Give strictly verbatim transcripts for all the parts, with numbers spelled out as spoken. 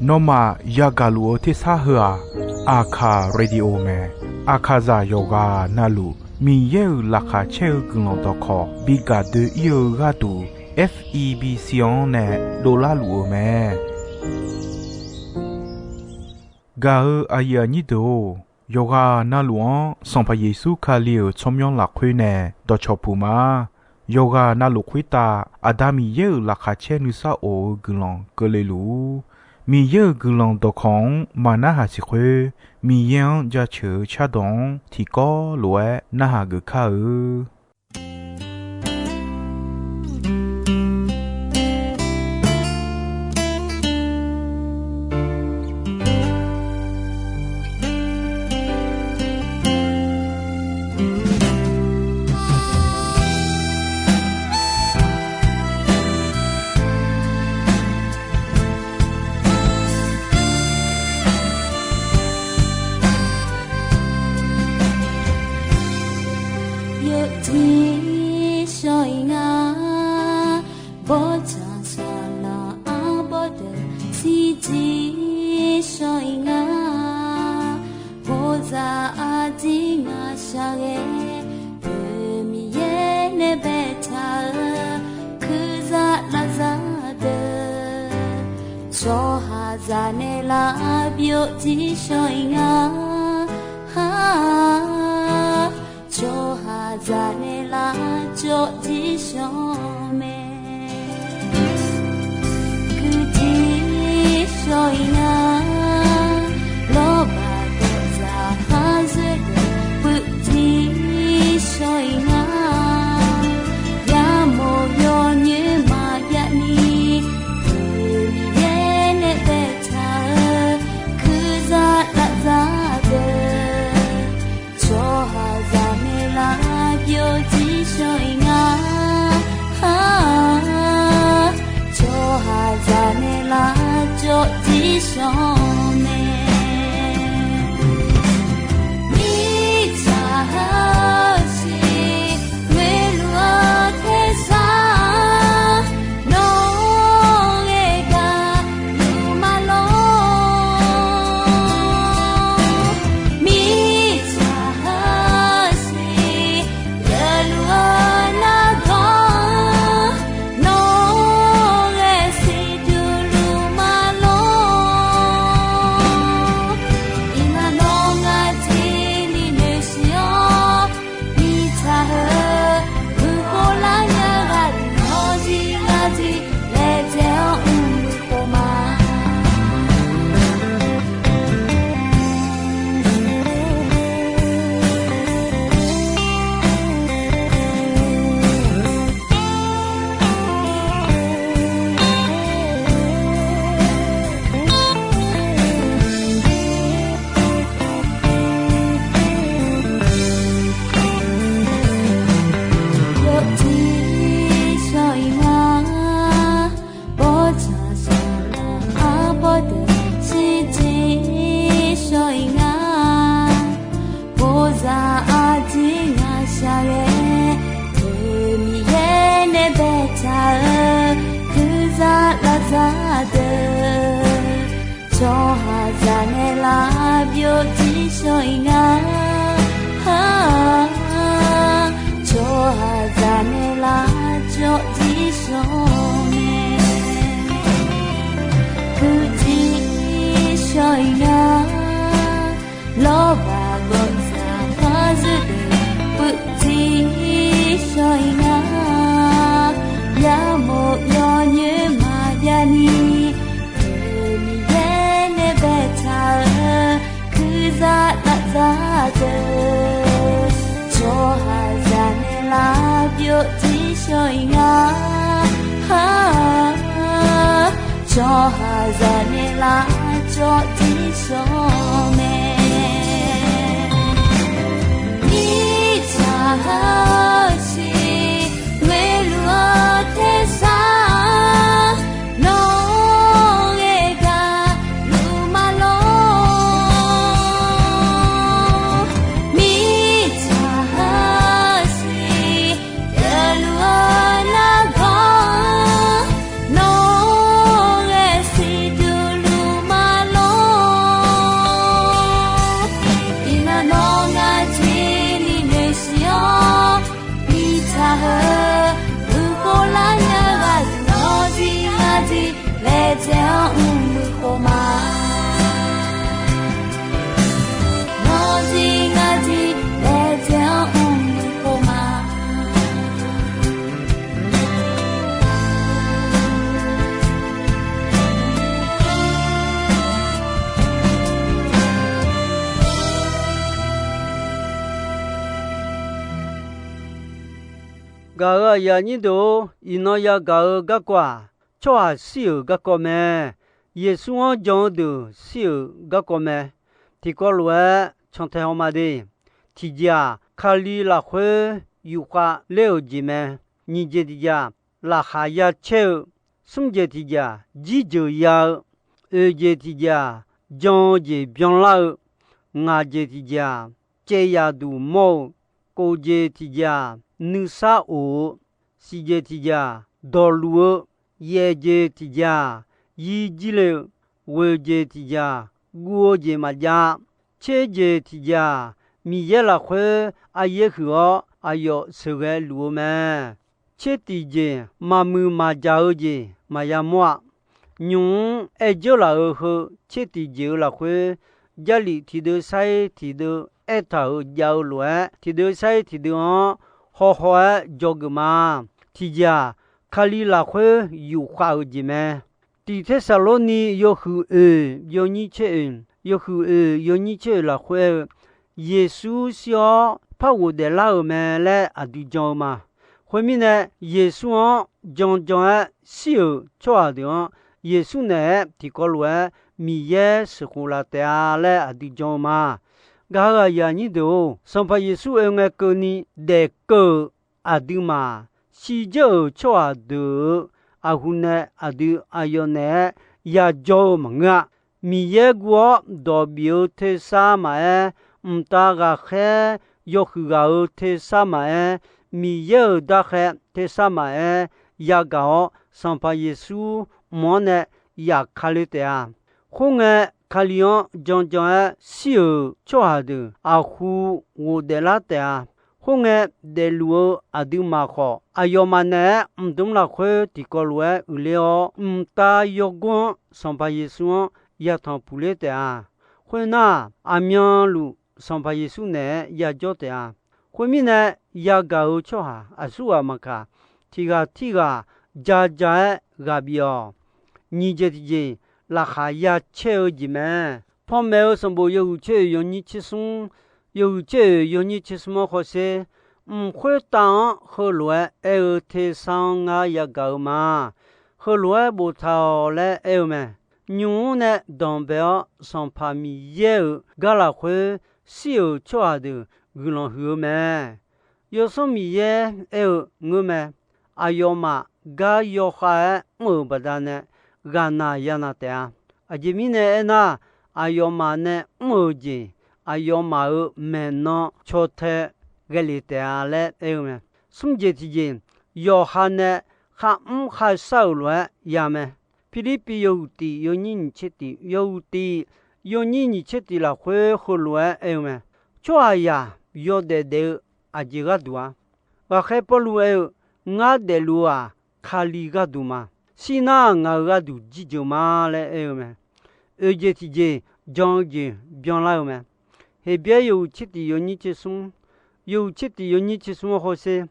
Nawmaf yagaq luf-eu tersar heu-aq, Aqkaq Radio mae. Aqkaqzaq yawqghaq navluf Miqyaer-euq laqkhaq caer-eu guiqlanq dawqkawq bi gaq doe-ir-eu gharduq, F E B C-anr nae dovlar luf-eu mae. Gaq-eu aqyuif aqnyir deuq-or, yawqghaq navluf-anr Sanqpaq Yeqsur Kali-euq tsawrmyanr lafkhoer nae dawqcawq puq ma. Yawqghaq navluf khoertav Aqda Miqyaer-euq laqkhaq caer nuisar of-eu guiqlanq keuvle luf-ur. Miqyaer-euq guiqlanq dawqkawq-anr maqnarhaq siq khoer, Miqyaer-anr jaceuq-eu cardawq-anr tiqkawv lof-aer narhaq geuf kar-eu. Yawjir shawr-ir nga, bawrtsanq saqlaq arbawr deuq shirjir shawr-ir nga. Bawzaq arjir ngaq shaqghae, deuq Miqyaer nae baetaq-eu, kurzaq lavzaq deuq, tsawrhaqzaq nae lavbyov jir shawr-ir nga. Tsawrhaqzaq nae lavcawv jir shawr mae. Kuirjir shawr-ir nga, lawrbaq dawqzaq khar zoer deuq puivjir shawr-ir nga. Yamawr yawnyoer maqjav ni, deuq Miqyaer nae baetaq-eu, kurzaq lavzaq deuq, tsawrhaqzaq nae lavbyov jir shawr-ir nga. Tsawrhaqzaq nae lavcawv jir shawr mae. Mirtsaq heusiq ngoeqluf-eu tersar, nawr-eu gaqluf ma lor. Mirtsaq heusiq geufluf-eu nargawr, nawr-eu ghae siqduq luf ma lor. Iqmalavnawv ngaq tiqni noeqsiq-awr, mirtsaq heu, uqkhovlar nya ghaq deuq nawr jir ngar jir laejae-awr mr-eu khof ma. Yawjir shawr-ir nga, bawrtsanq saqlaq arbawr deuq shirjir shawr-ir nga. Bawzaq arjir ngaq shaqghae, deuq Miqyaer nae baetaq-eu, kurzaq lavzaq deuq, tsawrhaqzaq nae lavbyov jir shawr-ir nga. Tsawrhaqzaq nae lavcawv jir shawr mae. Puivjir shawr-ir nga, lawrbaq gawqzaq khar zoer deuq puivjir shawr-ir nga. Yamawr yawnyoer maqjav ni, deuq Miqyaer nae baetaq-eu, kurzaq lavzaq deuq, tsawrhaqzaq nae lavbyov jir shawr-ir nga. Tsawrhaqzaq nae lavcawv jir shawr mae. Mirtsaq heusiq ngoeqluf-eu tersar, nawr-eu ghae gaqluf ma lor. Mirtsaq heusiq geufluf-eu nargawr, nawr-eu Gaq-euq aqyuif aqnyir deuq-or, iqnan yagaq-eu garkawv-aq, tsawrhaq shir-euq garkawv mae. Yeqsur-anr jan-eu deuq shir-euq garkawv mae. Tiqkawv lof-aer cantae haw ma de. Tiqjeq-aq, Kali lafkhoer yufkhav ler-euq jeq mae. Nyiq jeq tiqjeq-aq, laqkhaq ya caer-eu. Smr jeq tiqjeq-aq, jirjeuq ya-eu. Oeq jeq tiqjeq-aq, jan-eu jeq byanlar-eu. Ngaq jeq tiqjeq-aq, caev yaf duq mawr-eu. Kof jeq tiqjeq-aq, nuisar of-eu. Siq jeq tiqjeq-aq, dawqluf-eu. Yaef jeq tiqjeq-aq, yir jir le-eu. Ghoeq jeq tiqjeq-aq, guv-eu jeq maqjav. Tser jeq tiqjeq-aq, Miqyaer lafkhoer aryaer huiq-awr aqyawf sheuqghae luf-eu mae. Tser tiqjeq maqmuiq maqjaq-eu jeq maqya mawr-a. Nymq-mr aer dzeur laf-euq heu tser tiqjeq-eu lafkhoer, Jarlif tiqdeuv sair tiqdeuv aertaq-euq jav-eu lof-aer, tiqdeuv sair tiqdeuv-anr hawhaw-aer dzawgeuf ma. Tiqjeq-aq, Kali lafkhoer yufkhav-euq jeq mae. Tiq Tersaqlorni yawhuiq oeq yawnyir tser oeq, yawhuiq oeq yawnyir tser oeq lafkhoer aer-eu, Yeqsur shir-awr par ghofdaef lar-euq mae laer aqdui jan-eu ma. Khoermirnae, Yeqsur-anr jan jan-aer shir-euq tsawrhaq deuq-anr, Yeqsur naeq-aer tiqkawv lof-aer Miqyaer sheuqkhof laf taef-a laer aqdui jan-eu ma. Gaq-euq aqyuif aqnyir deuq-or, Sanqpaq Yeqsur oe ngae keuvni daef keuv-euq aqduimaf, shirdzeur-euq tsawrhaq deuq-euq aqhu nae aqdui aqyawf naeq-aer yajawr-eu maqngeur-a. Miqyaer guv-awr dawq bif-eu tersar maqaer, mqtav ghaqkhaer yawhuiq ghaq-euq tersar maqaer, Miqyaer-euq darkhaev tersar maqaer, yagaq-awr Sanqpaq Yeqsur mq-anr nae yaf ka le taef-a. Khoerngae, Kali-anr jan jan-aer shir-euq tsawrhaq deuq aqhu ghofdaef lar taef-a. Khoerngae, daefluf-eu aqduimaf khawf, aqyawfmaf naeq-aer mqdmr lafkhoer tiqkawv lof-aer uiqler-awr, mqtav yawgor-anr Sanqpaq Yeqsur-anr yatanq puq ler taef-a. Khoernar, aqmyanluf Sanqpaq Yeqsur naeq-aer yajawr taef-a. Khoermirnae, yagaq-euq tsawrhaq aqsurghaq maqkaq, tiq ghaq tirghaq ja ja-aer ghaq bif-awq. Nyiq jeq tiqjeq, laqkhaq ya caer-eu jeq mae. Panmaeq-eu sanqbof yawhuiq tser oeq yawnyir tser smr, yawhuiq tser oeq yawnyir tser smr-anr hawsher. Mq khoertav-anr heulof-aer aer-eu tersar-anr ngar yagaq-eu ma. Heulof-aer boftaq-awq laer aer-eu mae. Nymq-mr nae danqbae-awr Sanqpaq Miqyaer-euq gar lafkhoer shir-euq tsawrhaq deuq guiqlanq huiq-eu mae. Yawsanr Miqyaer aer-eu ngeur mae. Aqyawfmaf gar yawkhav-aer mr-euq baqdanae ghaqnaq yanaq taef-a. Aqjeq mirnae aernar, aqyawfmaf nae mr-euq jeq, aqyawfmaf-euq maeqnan caw tae ghae lef taef-a laer aer-eu mae. Smr jeq tiqjeq, yawqha nae kharmr kharshar-euq lof-aer ya mae. Pirlirpiv yawhuiq tiq yawnyir nyiq tser tiq, yawhuiq tiq yawnyir nyiq tser tiq lafkhoer heulof-aer aer-eu mae. Tsawrhaqzaq yawdaef daef-eu aqjeq gharduq-a. Ghaqkhaer Pawrluv aer-eu, ngar daefluf-aq, Kali gharduq ma. Shir nar, ngaq-euq gharduq jirjeuq ma laer aer-eu mae. Oejeq tiqjeq, jan-eu jeq byanlar-eu mae. Heqbyaer yawhuiq tser tiq yawnyir tser smr, yawhuiq tser tiq yawnyir tser smr-anr hawsher.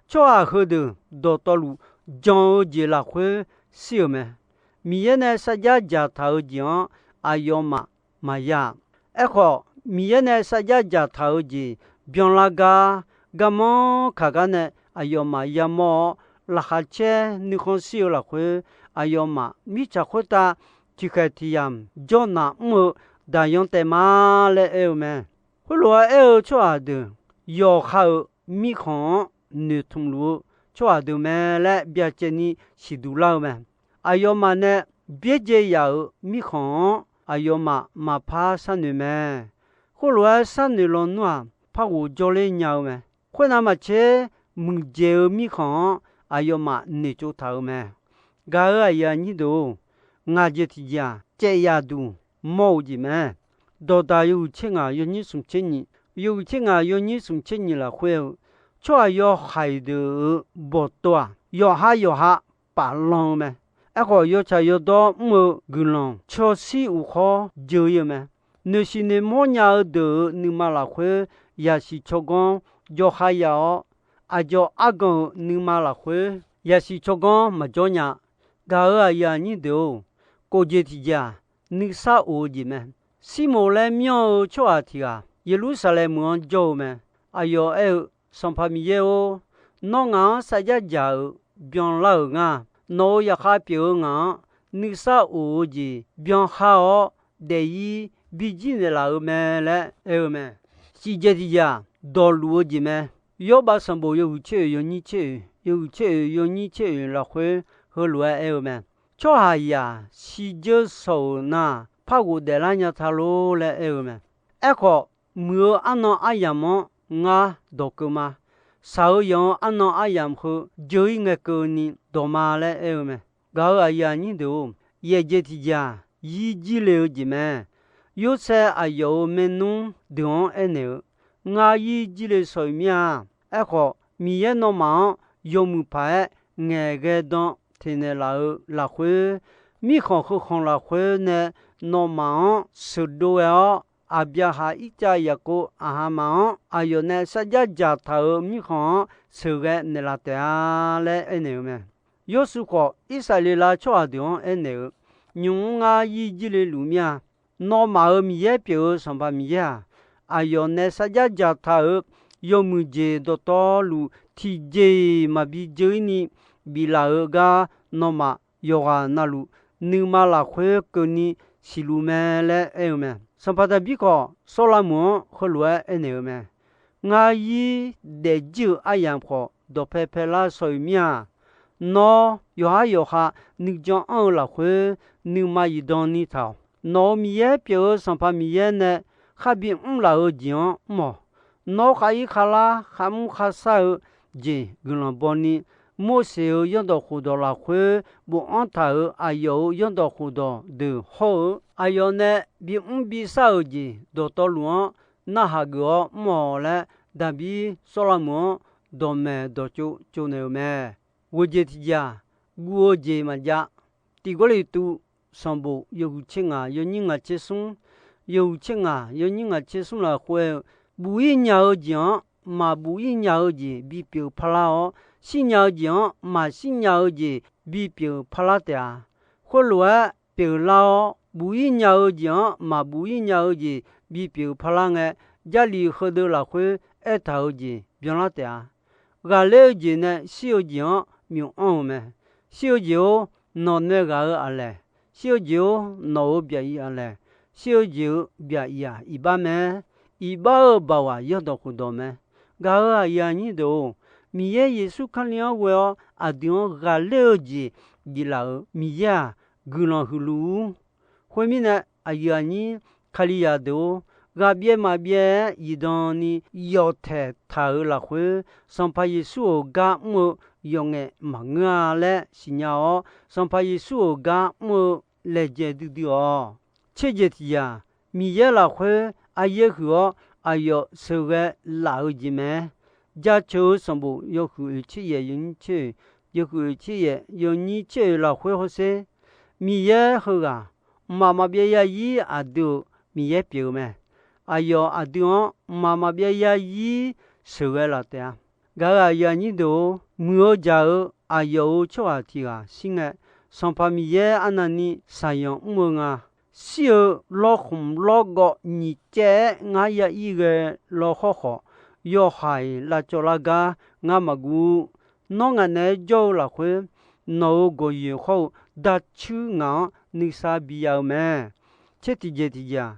Tsawrhaq heudeuq dawqtawvluf jan-eu jeq lafkhoer shir-euq mae. Miqyaer nae sarjax dzaqtaq-eu jeq-anr aqyawfmaf maqya-aq. Aerkhawf, Miqyaer nae sarjax dzaqtaq-eu jeq byanlar gar, garmanr kaq gar nae aqyawfmaf yamawr-awr, laqkhaq caer nuikhanr shir-eu lafkhoer, aqyawfmaf mirtsaq khoertav tiqkhaeq tiqyamq jawrnaq mr-eu daqyan taef ma laer aer-eu mae. Khoerlof-aer aer-eu tsawrhaq deuq, yawqha-euq mirkhanq-anr noeqtmq luf-eu tsawrhaq deuq mae laer byacaevni siqduq lar-eu mae. Aqyawfmaf nae byaerdzae yaf-euq mirkhanq-anr aqyawfmaf maqpar sharnoeq mae. Khoerlof-aer sharnoeq lawnmr-aq, par ghof jawrler nya-eu mae. Khoernav maqtser, muiqdzaeq-eu mirkhanq-anr aqyawfmaf noeqtsov taq-euq mae. Gaq-euq aqyuif aqnyir deuq-or, ngaq jeq tiqjeq-aq, caev yaf duq mawr-eu jeq mae. Dawqdaq yawhuiq tser ngaq yawnyir smq tser nyiq, yawhuiq tser ngaq yawnyir smq tser nyiq lafkhoer-eu, tsawrhaq yawhaiq deuq-euq bawqtov-aq, yawqha yawqha paflan-eu mae. Aerkhawf, yawtsaq yawdawr mr-eu guiqlanq cawshir uqkhawr jeu-ir-eu mae. Noeqsiq noeqmawr nya-eu deuq-euq nuima lafkhoer yasiq tsawrganr jawrkhar ya-awr, aqdzawq argan-euq nuima lafkhoer yasiq tsawrganr maqjawr nya. Gaq-euq aqyuif aqnyir deuq-or, kof jeq tiqjeq-aq, nuisar of-eu jeq mae. Sirmoq laer myanr-eu tsawrhaq tiq ghaq Yeqlursaqlaeq meuq-anr jawr-eu mae. Aqyawf aer-eu, Sanqpaq Miqyaer-or, Nawr ngaq-anr sarjax dzaq-euq byanlar-euq nga. Nawq-euq zaqkhav pyeuf-eu ngaq-anr nuisar of-eu jeq byanha-awr, daefzir bijir naeqlaf-euq mae laer aer-eu mae. Shifjaeq tiqjeq-aq, dawqluf-eu jeq mae. Yawrbav sanqbof yawhuiq tser oeq yawnyir tser oeq, yawhuiq tser oeq yawnyir tser oeq lafkhoer heulof-aer aer-eu mae. Tsawrhaqzaq shirdzeur shawq-euq nar, par ghofdaef lar nya ta lor laer aer-eu mae. Aerkhawf, muiq-eu arnan aryamq-anr ngar dawqkeuv ma. Shaq-eu yanq-eu arnan aryamq heu dzeur-ir ngae keuvni dawq ma laer aer-eu mae. Gaq-euq aqyuif aqnyir deuq-or, yaefjeq tiqjeq-aq, yir jir le-eu jeq mae. Yorsaev aqyawf-euq maernmr deuq-anr aernaeq-eu, Ngar yir jir le shawq-iq mir-a. Aerkhawf, Miqyaer nawmaf-anr yawmuiq paq-aer ngaeqghae dan teqnaeq laf-eu lafkhoer, mirkhanq heu khanq lafkhoer nae nawmaf-anr sheuqdov ghae-awr, Aqbyaqhaq, Irtsav, Yaqkov aqhamaf-anr aqyawf nae sarjax dzaqtaq-euq mirkhanq-anr sheuqghae naeqlaf taef-a laer aernaeq-eu mae. Yawshuif khawf, Irsaqleqlav tsawrhaq deuq-anr aernaeq-eu, Nymq-mr ngar yir jir le luf mir-a. Nawmaf-euq Miqyaer pyeuf-eu Sanqpaq Miqyaer-aq, aqyawf nae sarjax dzaqtaq-euq yawmuiq jeq dawqtawvluf tiqjeq-iq maqbi dzeur-ir ni biflaf-eu gar, nawmaf yawqghaq navluf nuima lafkhoer keuvni siqluf mae laer aer-eu mae. Sanqpaq Daqbir khawf, Sawrlavmuiq-anr heulof-aer aernaeq-eu mae. Ngar yir daefjir-euq aryamq khawf, dawqpae paelar shawq-iq mir-a. Nawr yawqhar yawqha nuijan anr-eu lafkhoer nuima zifdan ni taq-awq. Nawq-euq Miqyaer pyeuf-eu Sanqpaq Miqyaer nae khar bimr laf-eu jeq-anr mr-awq. Nawr khav-ir khavlar kharmr kharshar-eu jeq guiqlanq bawni, Morseq-euq zanrdawq khofdawq lafkhoer bofanr taq-euq aqyawf-euq zanrdawq khofdawq deuq hawr-eu, aqyawf nae bimr bishar-euq jeq dawqtawvluf-anr narhaq geuf-awr mr-awq laer, Daqbir Sawrlavmuiq-anr dawqmaeq dawqtsov tsovnaeq-euq mae. Ghoeqjeq tiqjeq-aq, guv-eu jeq maqjav. Tiq Gawrliqtu sanqbof yawhuiq tser ngaq yawnyir ngaq tser smr, yawhuiq tser ngaq yawnyir ngaq tser smr lafkhoer-eu, buf-ir nya-eu jeq-anr maqbuf-ir nya-eu jeq bipyeuf parlar-awr, shirnya-eu jeq-anr maqshir nya-eu jeq bipyeuf parlar taef-a. Khoerlof-aer pyeuflar-awr, buf-ir nya-eu jeq-anr maqbuf-ir nya-eu jeq bipyeuf parlar ngae, Jarlif heudeuq lafkhoer aertaq-eu jeq byanlar taef-a. Ghaqler-eu jeq nae shir-eu jeq-anr myof anr-eu mae. Shir-eu jeq-or, nawq nae ghaq-eu aqlaeq. Shir-eu jeq-or, nawq-euq byaq-iq aqlaeq. Shir-eu jeq-euq byaq-iq-aq, iqbax mae. Iqbax-euq baoq-aq, zanrdawq khofdawq mae. Gaq-euq aqyuif aqnyir deuq-or, Miqyaer Yeqsur Kali-anr ghoe-awr aqdui-anr ghaqler-eu jeq biflaf-euq Miqyaer-aq, guiqlanq huiq luf-ur. Khoermirnae, aqyuif aqnyir Kalizaq deuq-or, ghaqbyaev maqbyaev-aer zifdan ni yawf taeq taq-euq lafkhoer, Sanqpaq Yeqsur-euq gar mr-eu yawf ngaef maqngeur-a laer siqnya-awr, Sanqpaq Yeqsur-euq gar mr-eu laejae duidui-awq. Tserjeq tiqjeq-aq, Miqyaer lafkhoer aryaer huiq-awr aqyawf sheuqghae laf-eu jeq mae. Jaceuq-eu sanqbof yawhuiq oeq tser yaef yawnyir tser oeq, yawhuiq oeq tser yaef yawnyir tser oeq lafkhoer hawsher, Miqyaer heughaq mqmaq maqbyav zarzir aqdui-euq Miqyaer pyeuf-eu mae. Aqyawf aqdui-anr mqmaq maqbyav zarzir sheuqghae laf taef-a. Gaq-euq aqyuif aqnyir deuq-or, muiq-eu jaq-eu aqyawf-euq tsawrhaq tiq ghaq shir ngae, Sanqpaq Miqyaer arnavni shaqyanq mr-eu nga. Shir-eu lawrkhmq lawrgawv nyiq caev-aer ngar ya ir ghae law hawr khawf, yawhaiq lavcawv lar gar ngar maqguv. Nawr ngaq naeq-aer jawr-eu lafkhoer, nawq-euq gawqyoeq hawr-eu dacuir ngaq-anr nuisar biya-eu mae. Tser tiqjeq tiqjeq-aq,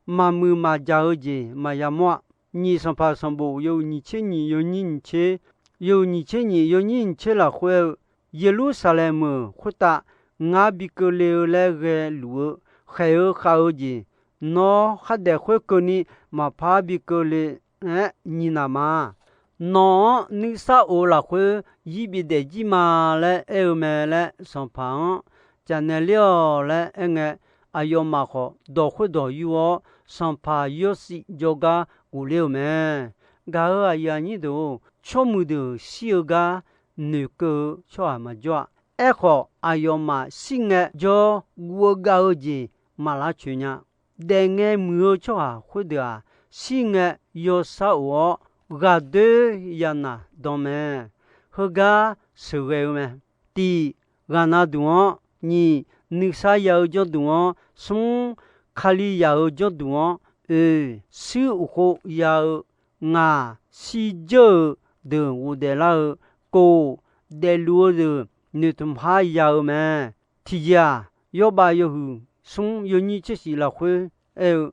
maqmuiq maqjaq-eu jeq maqya mawr-a. Nyiq Sanqpaq sanqbof yawhuiq nyiq tser nyiq yawnyir nyiq tser, yawhuiq nyiq tser nyiq yawnyir nyiq tser lafkhoer-eu, Yeqlursaqlaeq meuq khoertav ngar bi keuvle-eu laer ghae luf-eu khaeq-eu khav-eu jeq, nawr khardaef khoer keuvni maqpar bi keuvle-aer nyiq naq ma. Nawq-anr nuisar of-eu lafkhoer zir bi daefjir ma laer aer-eu mae laer Sanqpaq-anr caf naeq ler-awq laer aerngae, aqyawfmaf khawf dawq khoerdawq yur-awr, Sanqpaq yawsiq jawrgar ghofler-eu mae. Gaq-euq aqyuif aqnyir deuq-or, tsawrmuiq deuq shir-eu gar noeqkeuv-eu tsawrhaq maqjawr-a. Aerkhawf, aqyawfmaf shir ngae jawr guv-eu gav-eu jeq maq lavcoeq nya. Daefngae muiq-eu tsawrhaq khoerdeuq-aq, shir ngae yawsar of-awr ghaqdoer yanaq dan mae. Heugar sheuqghae-eu mae. Tiq, ghaqna duq-anr. Nyiq, nuisar ya-eu jawrduq-anr. Smr, Kalizaq-euq jawrduq-anr. Oeq, shuir uqkhov ya-eu. Ngaq, shirdzeur-euq deuq ghofdaef lar-eu, kof daefluf-eu deuq noeqtmq har ya-eu mae. Tiqjeq-aq, yawbav yawhuiq smr yawnyir tser shif lafkhoer aer-eu,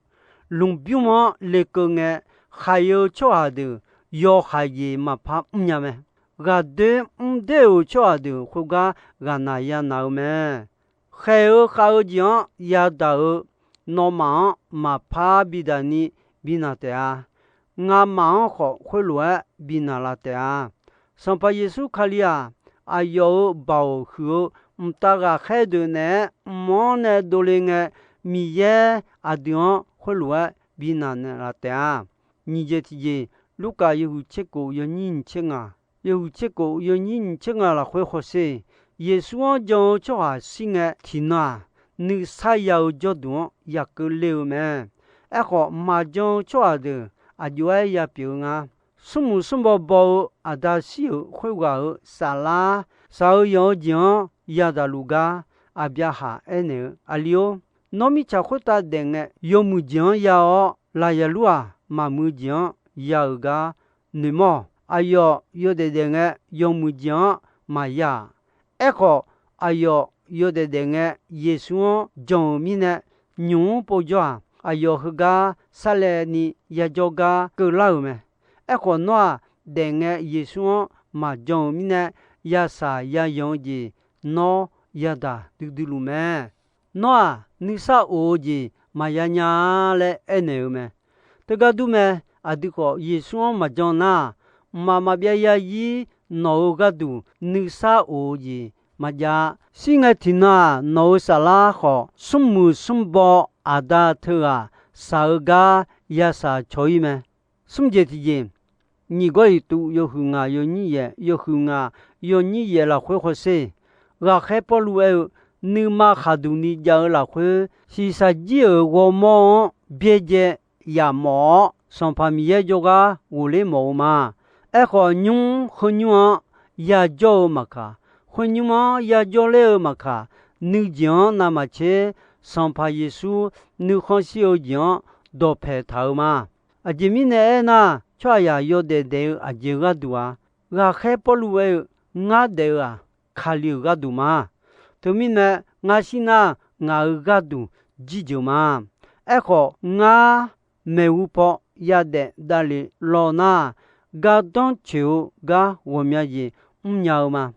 lmqbymr-anr lekeuv ngae, khaiq-eu tsawrhaq deuq yawkhav jeq maqpar mrnya mae. Ghaqdoer mrdoer-euq tsawrhaq deuq khoergar ghaqnaq yanaq-eu mae. Khaeq-eu khav-eu jeq-anr yadaq-eu nawmaf-anr maqpar bidaq ni binaq taef-a. Ngamaf-anr khawf khoerlof-aer binaq laf taef-a. Sanqpaq Yeqsur Kali-aq, aqyawf-euq baoq huiq-eu mqtav ghaqkhaer deuq naeq-aer mq-anr nae dovle ngae, Miqyaer aqdui-anr khoerlof-aer binaq naeqlaf taef-a. Nyiq jeq tiqjeq, Lurkaf yawhuiq tser kof yawnyir nyiq tser ngaq, yawhuiq tser kof yawnyir nyiq tser ngaq lafkhoer hawsher, Yeqsur-anr jan-eu tsawrhaq shir ngae tiqnan-aq, nuisar ya-eu jawrduq-anr yaqkeuv ler-eu mae. Aerkhawf, maqjan-eu tsawrhaq deuq aqjox-aer yapyeuf-eu nga. Smrmuiq smrbaw baw-eu aqda shir-euq khoerghaq-euq saflar, shaq-eu yanq-eu jeq-anr yadaq luf gar, Aqbyaqhaq aernaeq-eu, Aqli-or, nawr mirtsaq khoertav daef ngae, yawmuiq jeq-anr ya-awr, Laqzaqlur-aq, maqmuiq jeq-anr ya-euq gar noeqmawr. Aqyawf yawdaef daef ngae, yawmuiq jeq-anr maqya-aq. Aerkhawf, aqyawf yawdaef daef ngae, Yeqsur-anr jan-euq mirnae, nymq-mr povjawr-aq, aqyawf heugar sarlaevni yajawr gar keuvlar-euq mae. Aerkhawf, nawr-aq, daef ngae Yeqsur-anr maqjan-euq mirnae, yashaq yayanq-eu jeq nawr yadaq duidui luf mae. Nawr-aq, nuisar of-eu jeq maqya nya-a laer aernaeq-eu mae. Teugar dur mae. Aqdui khawf, Yeqsur-anr maqjan nar-aq, mqmaq maqbyav yazir nawq-eu gharduq nuisar of-eu jeq maqjav-a. Shir ngae tiqnan-aq, nawq-euq saflar khawf, smrmuiq smrbaw aqda teughaq shaq-eu gar yashaq cawq-ir mae. Smr jeq tiqjeq, nyiq Gawrliqtu yawhuiq ngaq yawnyir yaef, yawhuiq ngaq yawnyir yaef lafkhoer hawsher, ghaqkhaer Pawrluv aer-eu, nuima khaqduq ni jav-eu lafkhoer, shiqshaq jir-euq ghawrmawr-anr byaerdzae yamawf-awr, Sanqpaq Miqyaer jawrgar ghofler mawf-eu ma. Aerkhawf, nymr khoer nymr-anr yajawr-eu maqkaq, khoer nymr-anr yajawr ler-eu maqkaq, nuijeq-anr navmaqtser Sanqpaq Yeqsur nuikhanr shir-eu jeq-anr dawqpaeq taq-eu ma. Aqjeq mirnae aernar, tsawrhaqzaq yawdaef daef-eu aqjeq gharduq-aq, ghaqkhaer Pawrluv aer-eu, ngar daef-eu-aq, Kali-euq gharduq ma. Teumirnae, ngar shir nar, ngaq-euq gharduq jirjeuq ma. Aerkhawf, ngar maeqhu paw yadaef davlef law nar, gardanr coeq-eu gar ghawqmya jeq mrnya-eu ma.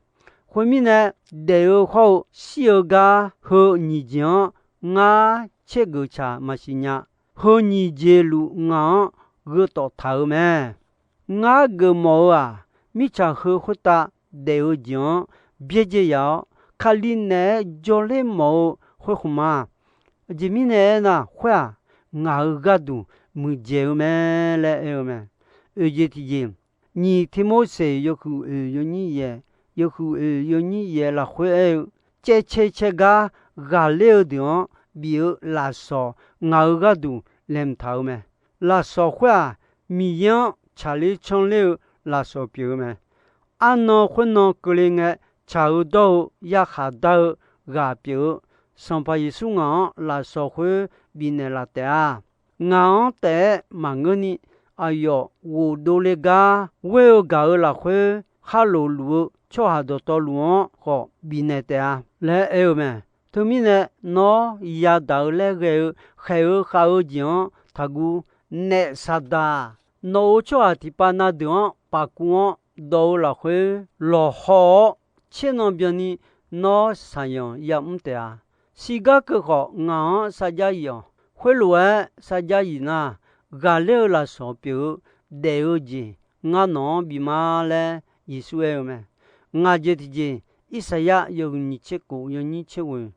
Khoermirnae, daef-eu hawr-eu shir-eu gar heu nyiq jeq-anr ngar caergeuf tsaq maqsiq nya. Heu nyiq jeq luf ngaq-anr gheutawf taq-eu mae. Ngar geufmawf-eu-aq, mirtsaq heu khoertav daef-eu jeq-anr byaerdzae yaf-awr, Kali naeq-aer jawrler mawf-eu khoerkhmq ma. Aqjeq mirnae aernar, khoer-aq, ngaq-euq gharduq muiqdzaeq-eu mae laer aer-eu mae. Oeq jeq tiqjeq, nyiq Tiqmorseq yawhuiq oeq yawnyir yaef, yawhuiq oeq yawnyir yaef lafkhoer aer-eu, caevcae cae gar ghaqler-eu deuq-anr bif-eu lafsawq ngaq-euq gharduq laeqhmq taq-eu mae. Lafsawq khoer-aq, Miqyaer-anr tsaqler canr ler-eu lafsawq pyeuf-eu mae. Arnan khoernan keuvle ngae, tsaq-eu dawr-eu yarkhaq dar-eu ghaq pyeuf-eu, Sanqpaq Yeqsur ngaq-anr lafsawq khoer bifnaeq laf taef-a. Ngaq-anr taef-aer maqngeurni, aqyawf ghofdov le gar ghoer-eu gaq-eu lafkhoer, khar lof luf-eu tsawrhaq dawqtawvluf-anr khawf bifnaeq taef-a laer aer-eu mae. Teumirnae, nawr yadaq-eu laer ghae-eu khaeq-eu khav-eu jeq-anr taqguv. Naef Saqdaq-aq, nawq-euq tsawrhaq tiqpav na deuq-anr pafkuv-anr dawv-eu lafkhoer lawqhaw-awr, tser nan byanni nawr saqyanq yamr taef-a. Sigar keuv khawf, ngaq-anr sarjax yif-awq. Khoerlof-aer sarjax yif nar, ghaqler-eu lafsawq pyeuf-eu daef-eu jeq ngar nawq-anr bif ma laer Yeqsur aer-eu mae. Ngaq jeq tiqjeq, Irsaqyar yawhuiq nyiq tser kof yawnyir tser ghoeq,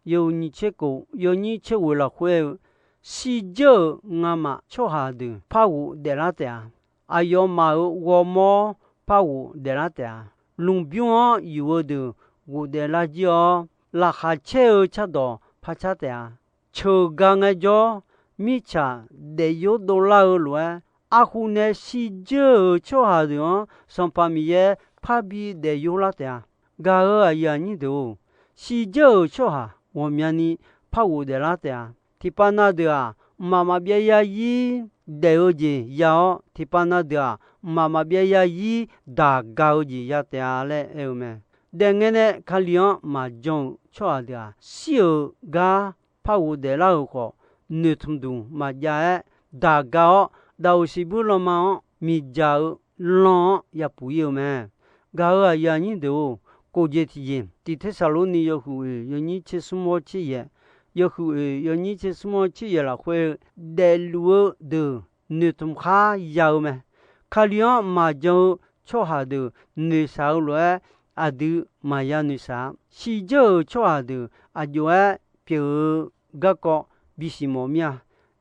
yawhuiq nyiq tser kof yawnyir tser ghoeq lafkhoer aer-eu, shirdzeur-euq ngamaf tsawrhaq deuq par ghofdaef lar taef-a. Aqyawfmaf-euq ghawrmawr par ghofdaef lar taef-a. Lmqbymr-anr yuf-eu deuq ghofdaef lar jir-awr, laqkhaq caer-eu cardawq par car taef-a. Ceuq ga ngaejawr, mirtsaq daefyor dovlar-eu lof-aer, arhu nae shirdzeur-euq tsawrhaq deuq-anr Sanqpaq Miqyaer parbi daefyor lar taef-a. Gaq-euq aqyuif aqnyir deuq-or, shirdzeur-euq tsawrhaq ghawqmyani par ghofdaef lar taef-a. Tiqpav na deuq-aq, mqmaq maqbyav zarzir daef-eu jeq ya-awr, tiqpav na deuq-aq, mqmaq maqbyav zarzir daq ga-eu jeq ya taef-a laer aer-eu mae. Daefngae nae Kali-anr maqjan-euq tsawrhaq deuq-aq, shir-euq gar par ghofdaef lar-euq khawf, noeqtmq duq maqjav-aer daq ga-awr, daqoq siqbuir lanma-anr miqdzaq-eu lan-anr yapuq ir-eu mae. Gaq-euq aqyuif aqnyir deuq-or, kof jeq tiqjeq, tiq Tersaqlorni yawhuiq oeq yawnyir tser smr-awr tser yaeq, yawhuiq oeq yawnyir tser smr-awr tser yaeq lafkhoer, daefluf-eu deuq noeqtmq khar ya-eu mae. Kali-anr maqjan-eu tsawrhaq deuq noeqshaq-eu lof-aer, aqdui maqya noeqshaq-a. Shirdzeur-euq tsawrhaq deuq aqjox-aer pyeuf-eu garkawv bisiq mawf mir-a.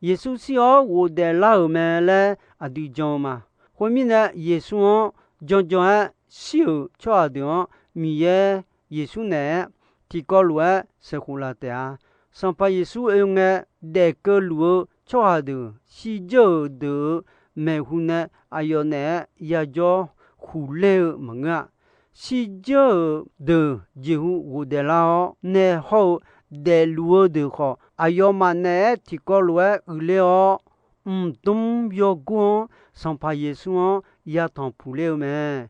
Yeqsur shir-awr ghofdaef lar-euq mae laer aqdui jan-eu ma. Khoermirnae, Yeqsur-anr janjan-aer shir-euq tsawrhaq deuq-anr Miqyaer Yeqsur naeq-aer tiqkawv lof-aer sheuqkhof laf taef-a. Sanqpaq Yeqsur oe ngae, daef keuvluf-eu tsawrhaq deuq shirdzeur-euq deuq-euq maeqhu nae aqyawf naeq-aer yajawr huqler-eu maqngeur-a. Shirdzeur-euq deuq jeqhu ghofdaef lar-awr nae hawr-eu, daefluf-eu deuq khawf aqyawfmaf naeq-aer tiqkawv lof-aer uiqler-awr, mqdmr yawgor-anr Sanqpaq Yeqsur-anr yatanq puqler-eu mae.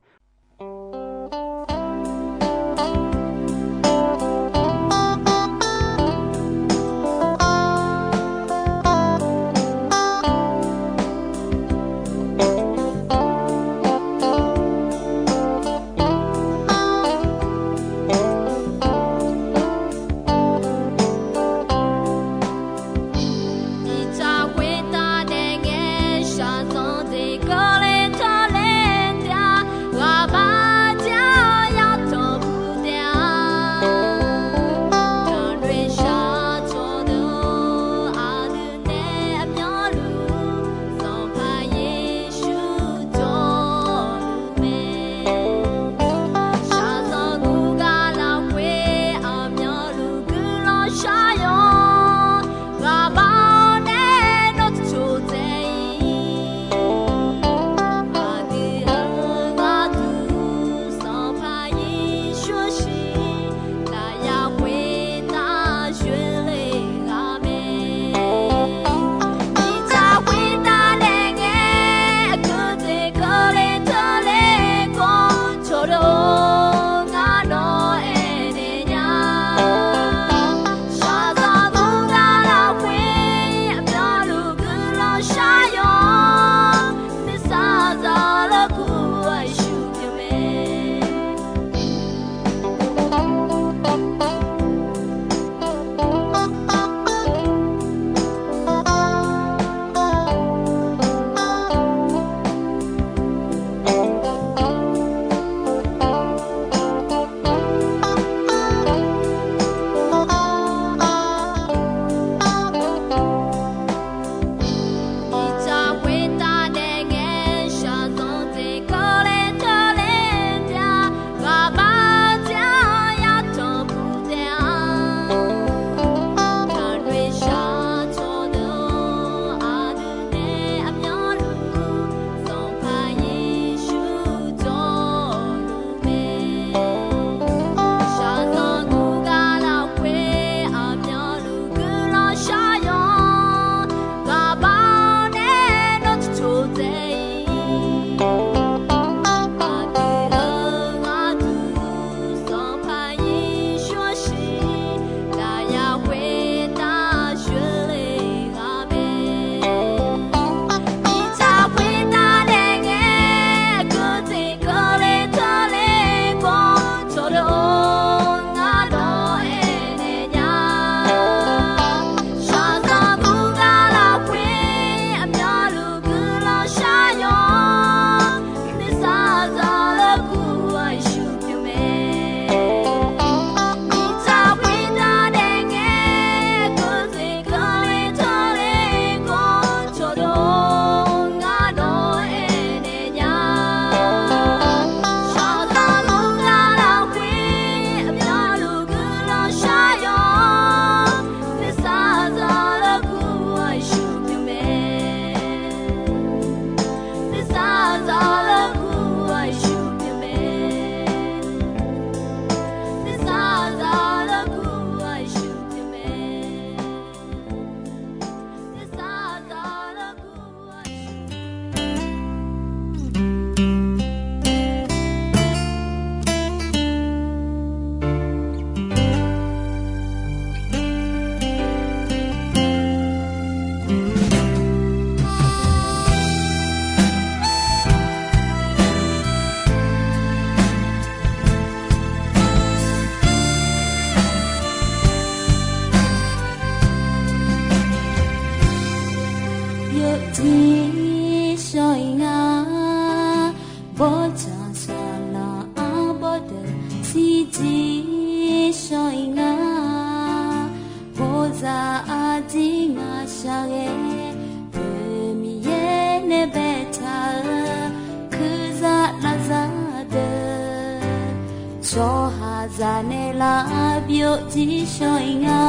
Tsawrhaqzaq naeqlaf byovjir shawr-iq nga.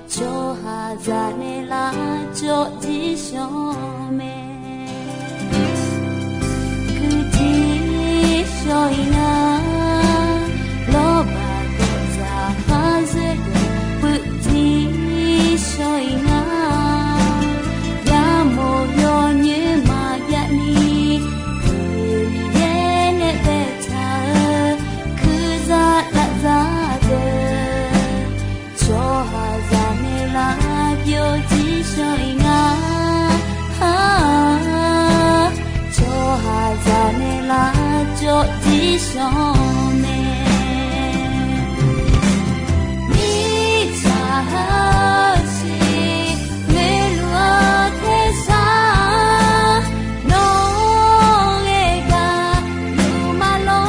Tsawrhaqzaq naeqlaf tsovjir shawr mae. Kuirjir shawr-iq nga. Lawrbaq dawqzaq khar zoerdeuq puivjir shawr-iq nga. Yamawr yawnyoer maqjav ni, Miqyaer nae baetaq-eu kuirzaq lafzaq deuq, tsawrhaqzaq naeqlaf byovjir shawr-iq nga. Tsawrhaqzaq naeqlaf tsovjir shawr mae. Mirtsaq heusiq ngoeqluf-eu tersar, nawr ghae gaq luf maqlor.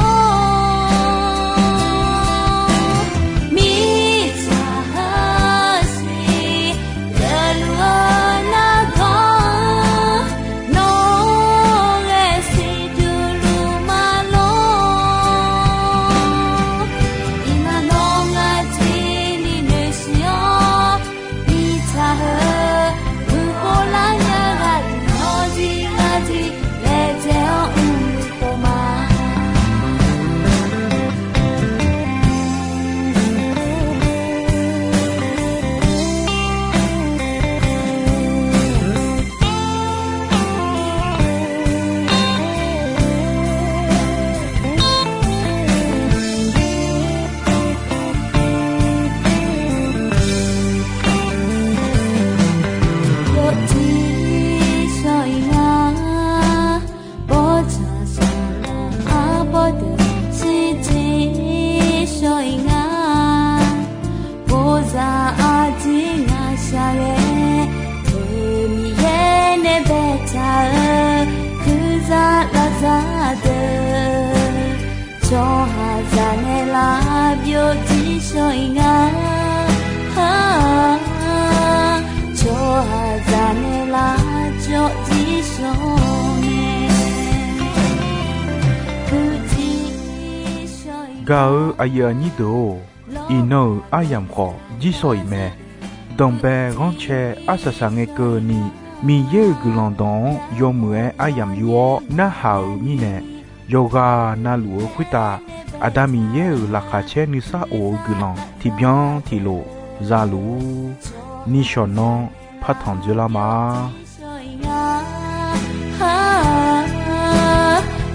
Mirtsaq heusiq geufluf-eu nargawr, nawr ghae siqduq luf maqlor. Iqmanuv ngar jir ni noeqsiq-awr, mirtsaq heu murkhof lar nya ghaq deuq nawr jir ngar jir laejae-awr mrluf khof ma. Yawjir shawr-iq nga. Bawrtsanq sanqbof arbawr deuq shirjir shawr-iq nga. Bozaq aqjir ngaq shaq ghae, Miqyaer nae baetaq-eu kuirzaq lafzaq deuq, tsawrhaqzaq naeqlaf byovjir shawr-iq nga. Tsawrhaqzaq naeqlaf tsovjir shawr mae. Gaq-eu aqyuif aqnyir deuq-or, iqnan-euq aryamq khawf jir shawr-iq mae. Danqbae ghanrcae arsaq saq ngae keuvni, Miqyaer-euq guiqlanq dawq-anr yawmuiq-aer aryamq yur-awr narhaq-euq mirnae, yawqghaq navluf-eu khoertav Aqda Miqyaer-euq laqkhaq caer nuisar of-eu guiqlanq tiqbyan tiqlof za luf-ur. Nishawq nanr partanq dzoerlar ma.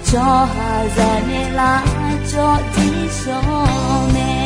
Tsawrhaqzaq naeqlaf tsovjir shawr mae.